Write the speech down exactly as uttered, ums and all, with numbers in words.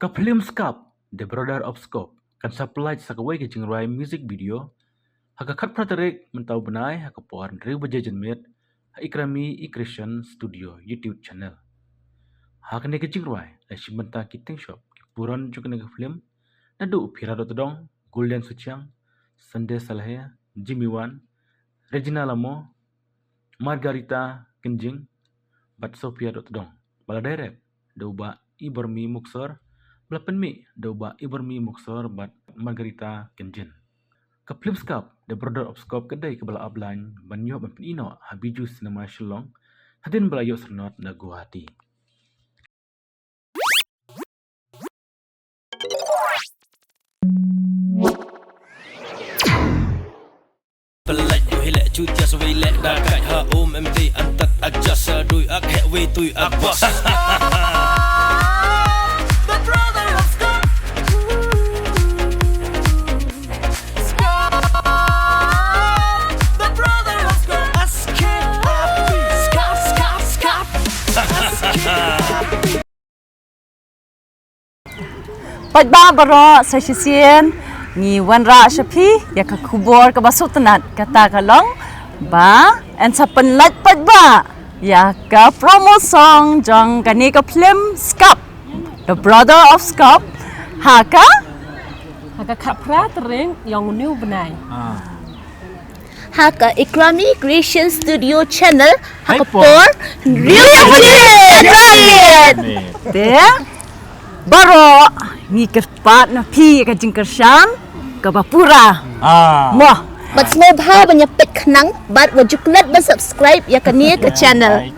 Ka phlim Skap, The Brother of Skop, kan sa pynlait sa kawei ka jingrwai music video ha ka khatphra tarik mynta u bnai ha ka por hynriew baje janmiet ha Ikrami Creation Studio YouTube channel. Ha kane ka jingrwai la shim bynta ki tyngshop ki puron jong kane ka phlim, naduh u Phira Dohtdong, Golden Suchiang, Sunday Salhea, Jimmy Wan, Regina Lamo, Margarita Kynjing bad Sophia Dohtdong. Ba la direct da u Bah Ibormi Muksor, ba la pynmih da u Bah Ibormi Muksor bad Margarita Kynjing. Ka phlim Skap, The Brother of Skop, ka dei kaba la ap line ban ïoh ban pyni noh ha Bijou Cinema Shillong hadien ba la ïoh syrnod na Guwahati. Pynlait ïoh hi leh, ju jas wei leh da kai ha um em dei an tat ak jas sa dui ak heh wei tui ak bos. The brother of Skop. Skop. The brother of Skop. S K I P. Skop, skop, skop. S K I P. Paidbah baroh sa shisien ngi wanrah sha phi ïa ka khubor kaba sngewtynnat, kata ka long ba yn sa pynlait paidbah ïa ka promo song jong kane ka phlim Skap, The Brother of Skop, ha ka ha ka khatphra tarik jong une u bnai. Ha ka Ikrami Creation Studio channel ha ka por hynriew baje janmiet. Te baroh ngi kyrpad na phi ka jingkyrshan kaba pura. Mo. Bad sngewbha ban ïa peit khnang bad wat ju klet ban subscribe ïa kane ka channel.